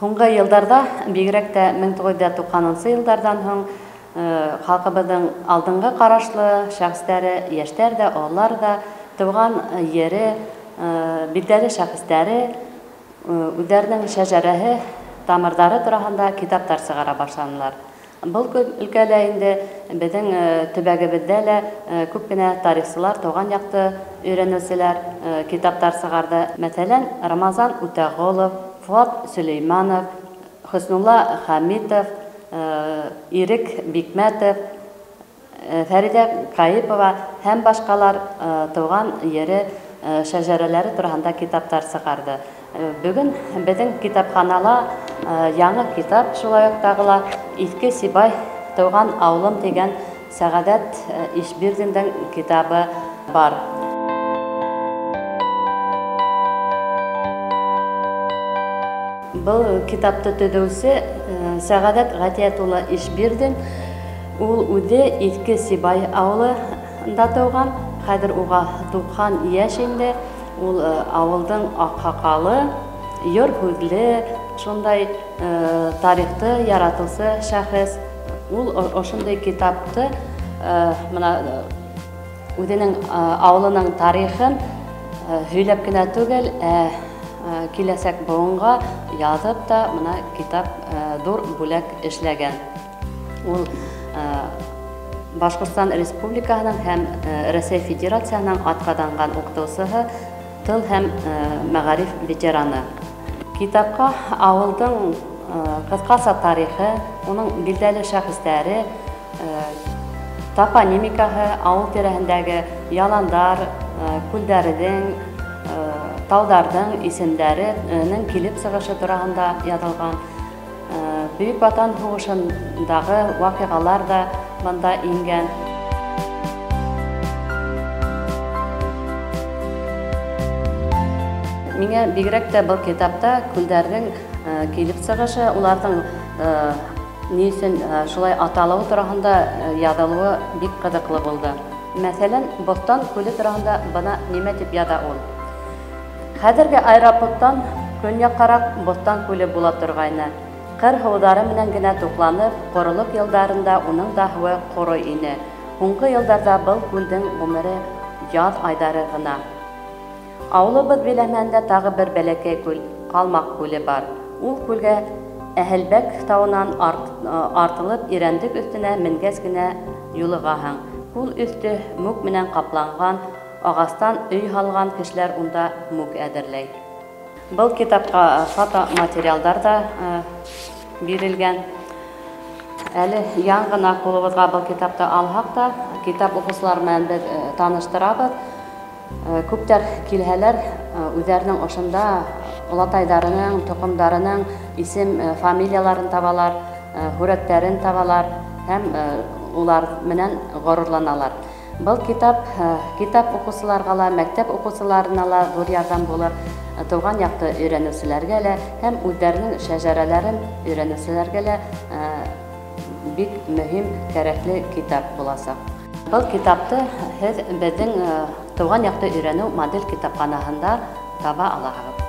Һуңғы йылдарҙа, бигерәк тә 1990 йылдарҙан һуң, халҡыбыҙҙың алдынғы ҡарашлы шәхестәре, йәштәр ҙә, ололар ҙа тыуған ере, билдәле шәхестәре үҙҙәренең шәжәрәһе, тамырҙары тураһында китаптар сығара башланылар. Был өлкәлә инде беҙҙең төбәгебеҙҙә лә күп кенә тарихсылар, тыуған яҡты өйрәнеүселәр китаптар сығарҙы. Мәҫәлән, Рамазан Үтәғолов, Фуат Сөләйманов, Хөснулла Хәмитов, Ирек Бикмәтов, Фәриҙә Ҡайыпова һәм башҡалар тыуған ере шәжәрәләре тураһында китаптар сығарҙы. Бөгөн беҙҙең китапханала яңы китап, шулай уҡ тағы ла Иҫке Сибай тыуған ауылым тигән Сәғәҙәт Ишбирҙиндең китабы бар. Был китапты төҙөүсе Сәғәҙәт Ғәтиәт улы Ишбирҙин, ул үҙе Иҫке Сибай ауылында тыуған, хәҙер уға 90 йәш инде. Ул ауылдың аҡһаҡалы, йор һүҙле, шундай тарихты яратыусы шәхес. Ул ошондай китапты мына үҙенең ауылының тарихын һөйләп кенә түгел, ә киләсәк быуынға яҙып та мына китап ҙур бүләк эшләгән. Ул Башҡортостан Республикаһының һәм Рәсәй Федерацияһының атҡаҙанған уҡытыусыһы, тыл һәм мәғариф ветераны. Китапҡа ауылдың ҡыҫҡаса тарихы, уның билдәле шәхестәре, топонимикаһы, ауыл тирәһендәге яландар, күлдәрҙең, тауҙарҙың исемдәренең килеп сығышы тураһында яҙылған. Бөйөк Ватан һуғышындағы ваҡиғалар ҙа бында ингән. Миңә бигерәк тә был китапта күлдәрҙең килеп сығышы, уларҙың ни өсөн шулай аталыуы тураһында яҙылыуы бик ҡыҙыҡлы булды. Мәҫәлән, Боҫтан күле тураһында бына нимә тип яҙа ул. Хәҙерге аэропорттан көньяҡҡараҡ Боҫтан күле була торғайны. Ҡыр һыуҙары менән генә туҡланып, ҡоролоҡ йылдарында уның да һыуы ҡоро ине. Һуңғы йылдарҙа был күлдең ғүмере яҙ айҙары ғына. Ауылыбыҙ биләмәһендә тағы бер бәләкәй күл, Ҡалмаҡ күле бар. Ул күлгә Әһелбәк тауынан артылып Ирәндек өҫтөнә менгәс кенә юлығаһың. Күл өҫтө мүк менән ҡапланған, ағастан өй һалған кешеләр унда мүк әҙерләй. Был китапҡа фотоматериалдар ҙа бирелгән. Әле яңы ғына ҡулыбыҙға был китапты алһаҡ та, китап уҡыусылар менән беҙ таныштырабыҙ. Күптәр килһәләр, үҙҙәренең ошонда олатайҙарының, тоҡомдарының исем, фамилияларын табалар, һүрәттәрен табалар һәм улар менән ғорурланалар. Был китап китап уҡыусыларға ла, мәктәп уҡыусыларына ла ҙур ярҙам булыр, тыуған яҡты өйрәнеүселәргә лә һәм үҙҙәренең шәжәрәләрен өйрәнеүселәргә лә бик мөһим, кәрәкле китап буласаҡ. Был китапты һеҙ беҙҙең тыуған яҡты өйрәнеү модель китапханаһында таба алаһығыҙ.